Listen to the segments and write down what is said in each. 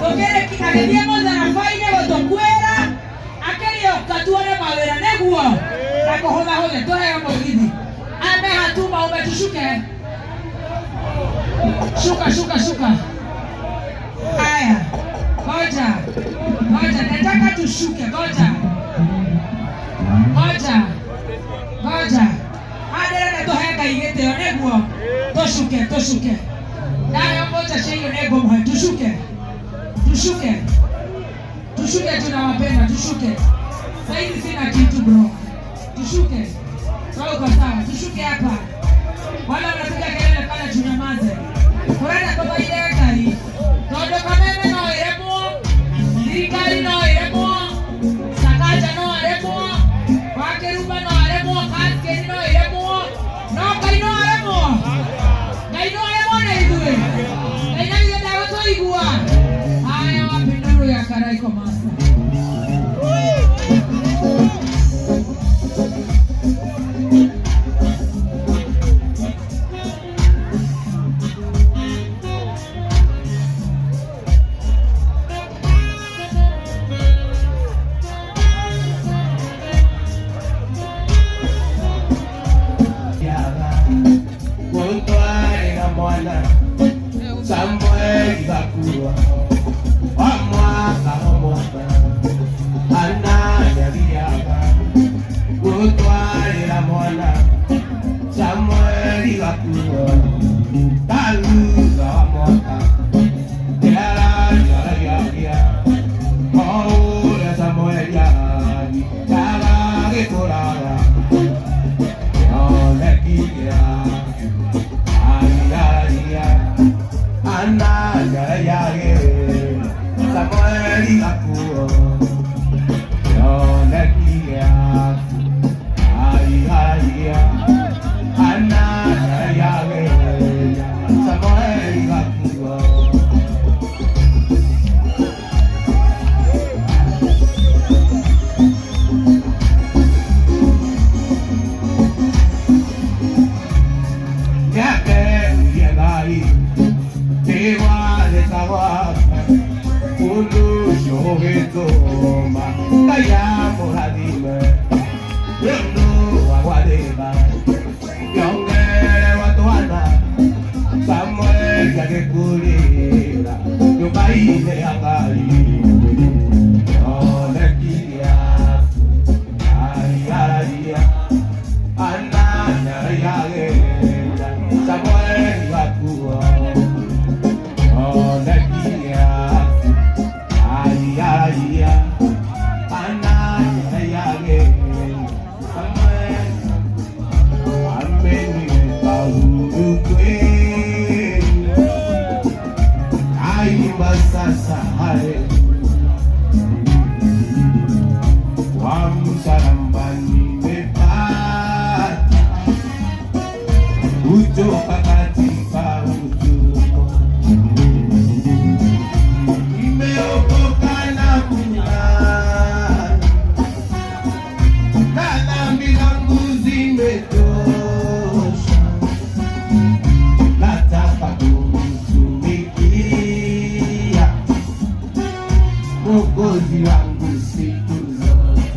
Agĩthiĩ mũtharaba-inĩ gũtũkuĩra, akĩrĩũka tuone mawĩra nĩguo na kũhũthahũthe tũheo mũgithi. Ame hatuma umetushuke. Shuka, shuka, shuka. Haya, ngoja ngoja, nataka tushuke. Ngoja ngoja ngoja, handĩrenda tũhe Ngai gĩtĩo nĩguo tũshuke, tũshuke. Nayo ngoja cia irio nĩngũmũhe. Tushuke, tushuke, tushuke, tunawapenda, tushuke. Saizi sina kitu bro, tushuke. Wewe uko sawa, tushuke hapa. Wala wanapiga kelele pale, tunyamaze. Tũrenda tũthaithe Ngai tondũ Kameme no ĩremwo, thirikari no ĩremwo, Sakaja no aremwo, Wakĩrumba no aremwo, Kaskeni no ĩremwo, no Ngai no aremwo. Ngai no aremwo na ithuĩ. Ngai na ithuĩ ndagũtũigua. Haya, wapi nduru ya Karaiko Master? Gũtwarĩra mwana Samueli gakuo o mwaka o mwaka Hana nĩathiaga gũtwarĩra mwana Samueli gakuo ta thutha wa mwaka nĩarariaragia o ũrĩa Samueli athiaga agĩkũraga kĩoneki gĩa Ariaragia Hana nĩarariage Samueli gakuo kĩoneki gĩaku Ariaragia Hana nĩarariage Samueli gakuo. Nĩakeria Ngai nĩgwathĩka gwake ũndũ ũcio ũgĩtũma Ngai amũrathime nĩ ũndũ wa gwathĩka nĩongererwo twana Samueli agĩkũrĩra nyũmba-inĩ ya Ngai kĩoneki gĩaku ariaragia Hana nĩarariage Samueli gakuo kĩoneki gĩaku ariaragia Hana nĩarariage Samueli ameniweka huru kweli, naimba sasa haleluya, kwa msalaba nimepata kutoka katika utumwa, nimeokoka na kung'aa, na dhambi zangu zimetosha, nataka kumtumikia Mwokozi wangu siku zote,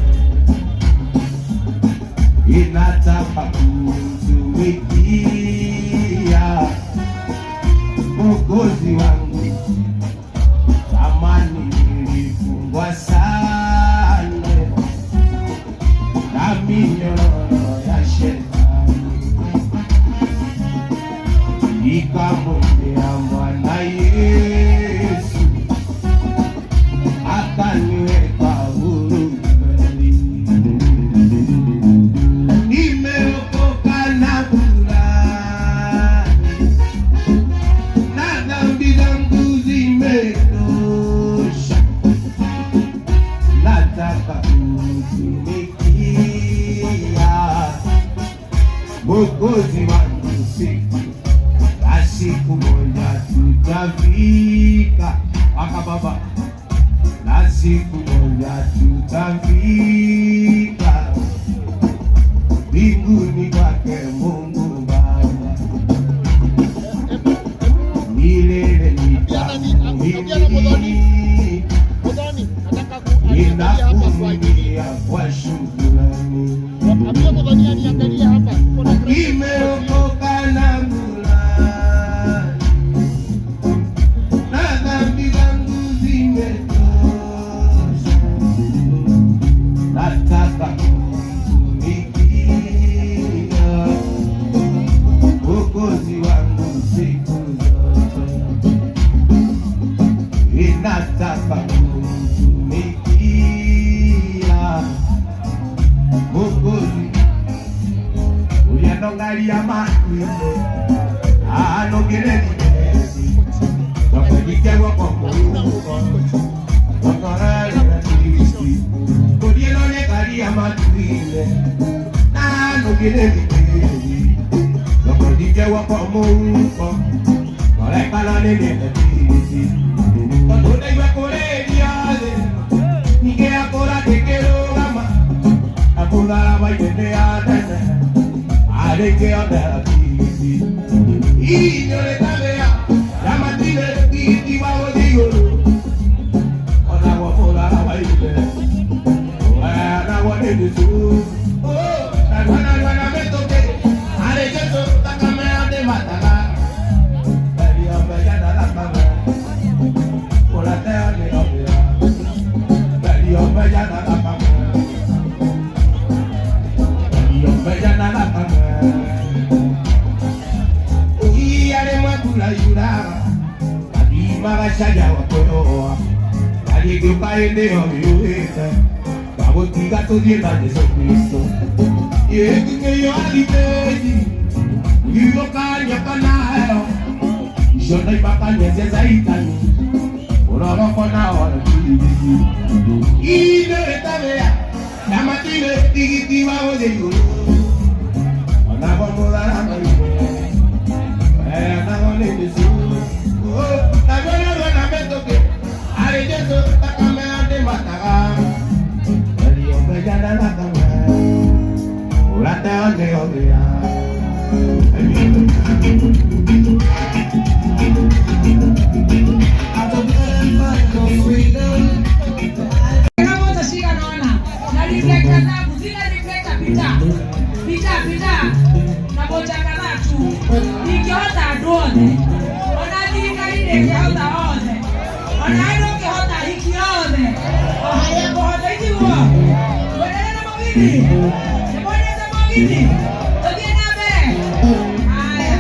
inataka kumtumikia Mwokozi wangu. Zamani nilifungwa sana na minyororo ya shetani, nikamwendea Bwana Yesu akaniweka huru kweli. Nimeokoka na furahi, na dhambi zangu zimetosha, nataka kumtumikia Mwokozi wangu siku na siku moja tutafika aka baba, na siku moja tutafika mbinguni kwake Mungu Baba, milele nitamuhimidi. karia matuine anũngĩrĩri ndakũnyite guoko mũhuko ndũkorerera tigiti ngũthiĩ no nĩ karia matuine anũngĩrĩri ndakũnyite guoko mũhuko ngorekana nĩ nĩte tigiti tondũ ndaigua kũrĩria thĩ ningĩ akũra ndĩkĩrũgama na mũtharaba inĩ ya tene arĩkĩonera tigiti inyũrĩtabĩa yamatire tigiti wa gũthiĩ igũrũ onagwo mũtharaba inĩ onagwo nĩ Jesũ narua narua na mĩtũkĩ arĩ Jesũ thakame ndĩmataga Berio mbeya na thakame kũrateo nĩ obĩa Berio mbeya na thakame Berio mbeya na thakame Iya rĩmwe mbura yuraga mathiĩ magacaria gwa kwĩyũa na rĩngĩũka hĩndĩ ĩyo yũhĩte twagũtiga tũthiĩ na Jesũ Kristo ĩkinyĩio athitĩji ngigũkania kanayo icio ndaimakania cia caitani ũroroko na oro tigiti inĩrĩtabĩa ndamatire tigiti wa gũthiĩ igũrũ onagwo mũtharaba igũrũ onagwo nĩ Jesũ naguo narua na mĩtũkĩ arĩ Jesũ thakame ndĩmataga Berio mbeya na thakame ũrateo nĩ obĩa Kama utashika naona na reflector zangu zile reflector pita pita pita na bocha kadhaa tu ingĩhota andũ othe ona thirikari ndĩngĩhota othe ona we ndũngĩhota hiki othe o harĩa ngũhota itiguo twendelee na mũgithi nĩmwendete mũgithi tũthiĩ na mbere haya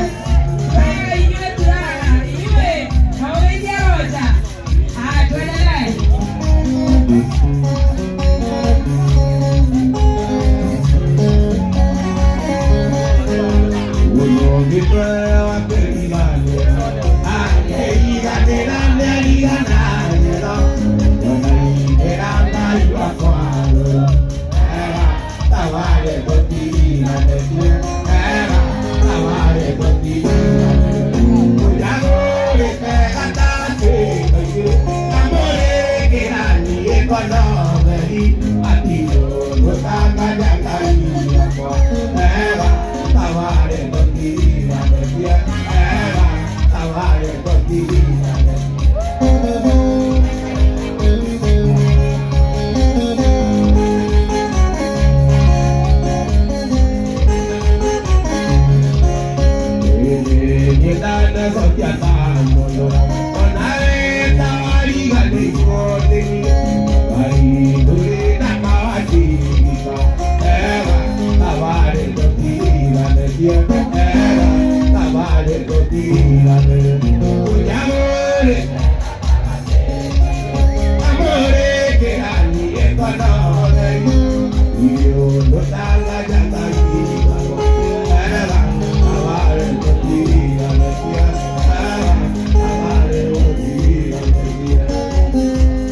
wewe inyuĩ turara inyuĩ maũgeithia Roja haya tuendelee.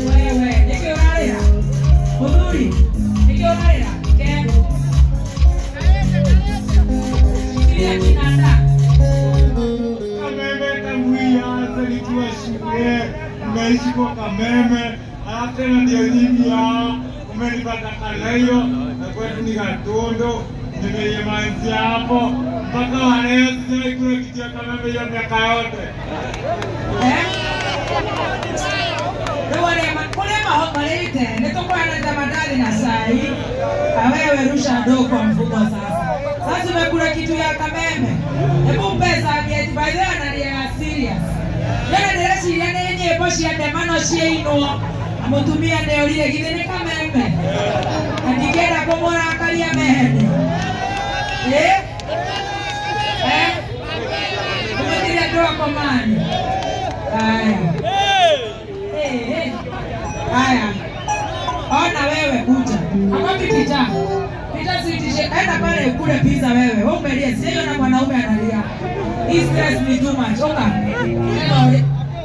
Wewe, nĩkĩ ũrarĩra? Mũthuri, nĩkĩ ũrarĩra? Ke. Shikilia kinanda. Kameme tangu ianze nikiwa shule, nimeishi kwa Kameme, alafu tena ndio nyingi hao umenipata Kaleyo na kwetu ni Gatundu, nimeimanzia hapo mpaka wa leo sijawahi kula kitu ya Kameme hiyo miaka yote. Eh? Rĩu arĩa kũrĩa marĩte nĩ tũkũheanĩte mandathi na cai. Na wewe rusha ndoo kwa mfuko sasa. Sasa umekula kitu ya Kameme. Hebu mpe serviette, by the way analia serious. Yeye ndĩreciria nĩ nyĩmbo cia ndemano ciainwo na mũtumia ndeũrire githĩ nĩ Kameme. Na ndingĩenda kũmũrakaria mehene. Eh? Eh? Ũmwĩkĩre andũ akomani. Haya. Eh, eh. Haya. Ona wewe kuja. Hapo pita. Pita sitishe. Enda pale ukule pizza wewe. Wewe umelia. Sio na mwanaume analia. Hii stress ni too much. Oka.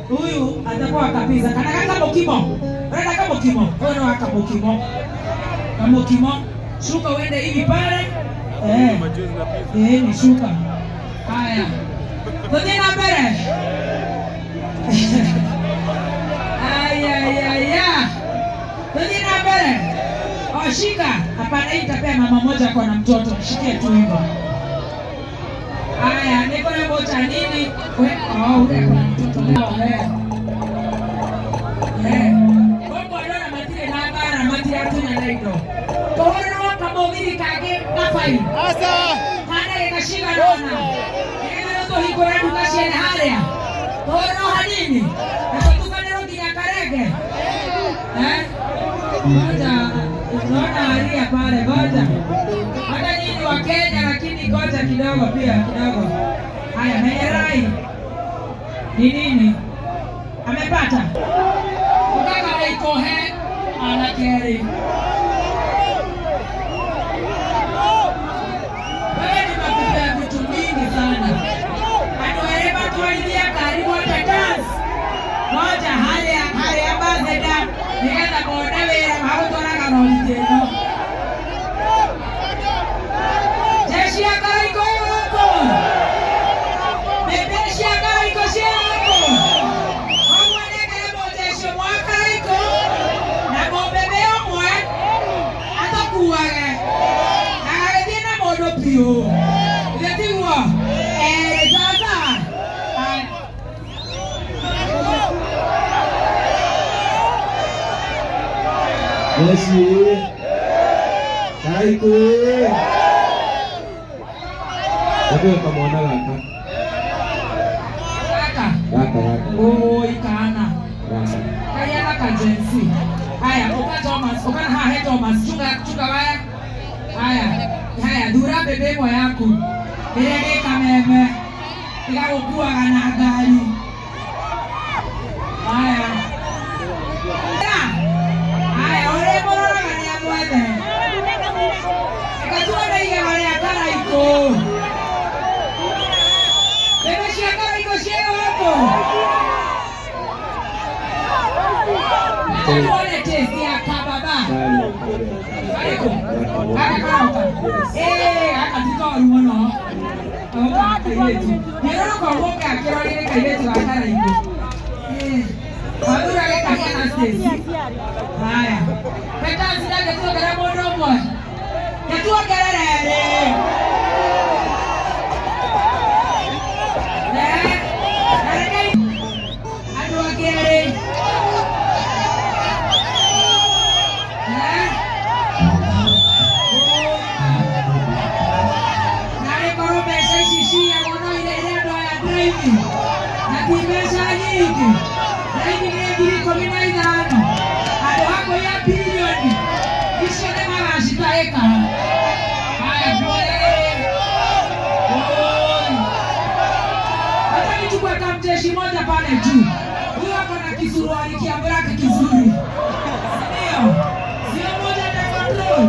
Huyu atakuwa kapiza. Kana kaka mokimo. Unaenda kama mokimo. Wewe ni waka mokimo. Kama mokimo. Shuka uende hivi pale. Eh. Eh, ni shuka. Haya. Tuthi na mbere. Aya ya ya. Tuthi na mbere. Oh, shika. Hapana, hii nitapea mama moja kwa na mtoto. Shikie tu hivyo. Haya, niko na moja nini? We, oh, ule kwa mtoto leo eh. Eh. Bongo ndona matire na bara matire atunya na indo. Tohoro kamogiri kage gafai. Asa. Kana gakashiga nona. Nĩgetha tũhingũre nduka ciene harĩa. Tũhũrĩrwo hanini. Na tũtukanĩrwo nginya karenge. Eh? Ngoja, unaona aria pale, ngoja. Hata nyinyi wa Kenya lakini ngoja kidogo pia kidogo. Haya, Meyerai. Ni nini? Amepata. Ukaka ikohe anakeri. Wewe nimekupea vitu mingi sana. Andũ erĩ matwarithia ngari moja dance. Moja harĩa harĩa ambassador nĩgetha mone wĩra wa gũtwaraga rori ĩno. Jeshi ya Karaikũ ĩ gũkũ. Mbembe cia Karaikũ ciĩ gũkũ. Koguo nengere mũjeshi ũmwe wa Karaikũ na mũmbembe ũmwe atũkuage na agagĩthiĩ na mũndũ biũ. Ithe tiguo? Eh, sasa. Haya. Jeshi. Karaikũ. Ndio kamwana gaka. Gaka. Gaka gaka. Oi kana. Gaka. Kariana kajensi. Haya, uka Thomas, uka na hahe Thomas, chunga chunga waya. Haya. Haya, thura mbembe ĩmwe yaku. Ĩrĩa ĩ kameme. Ĩgagũkuaga na ngari. Haya. Ya. Haya, ũrĩa mũroraga nĩ amwethe. Reke tuone igego rĩa Karaikũ. Mbembe cia Karaikũ ciĩ gũkũ. Reke tuone taste ya kababa. Kare, kare. Karĩkũ? Gaka karoka. Eh, gaka ti koru mũno. Oka kairĩtu. Thiũrũrũka ũguo akĩrorire kairĩtu ga Karaikũ. Eh, wathura gĩkagĩa na Stacy. Haya. Petansi ndangĩtuongerera mũndũ ũmwe. Gĩtuongerere erĩ. Eh, na rekei andũ angĩ erĩ. Eh? Narĩ korwo mbeca ici ciyagwo no irehere andũ aya driving na ti mbeca nyingĩ. Driving nĩ 15,000. Andũ a kũiya bilioni icio nĩ magacitahĩka. Haya, tuone. Oi. Hata nichukue kamjeshi moja pale juu. Huyo ako na kisuruali kia black kizuri. Ndio. Sio moja ta control.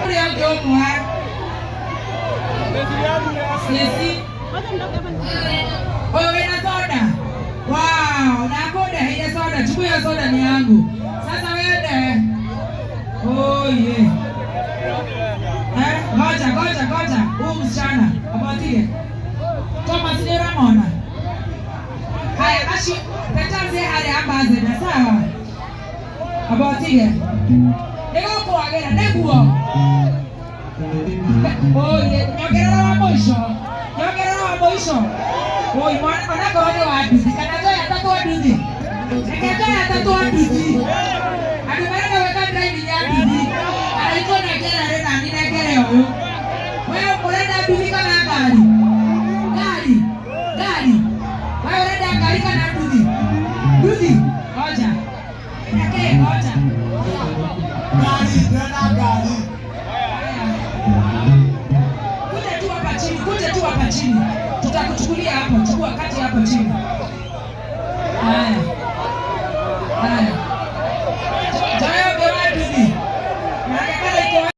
Ule ũngĩ ũmwe. Stacy. Wewe wena soda. Wow, na ngoja ile soda, chukua hiyo soda ni yangu. Sasa wewe. Oh yeah. Eh, ngoja ngoja ngoja. Huyu msichana, apatie. Thomas ni Ramona. Haya, acio petanze harĩa ambassador sawa. Apatie. Nĩgũkwagĩra nĩguo. Oye, nyongerera wa mũico. Nyongerera wa mũico. Oi, mwana onakorwo nĩ wa nduthi kana njoya atatũ a nduthi. Reke njoya atatũ a nduthi. Andũ marenda gwĩka driving ya nduthi. Araikwo na ngera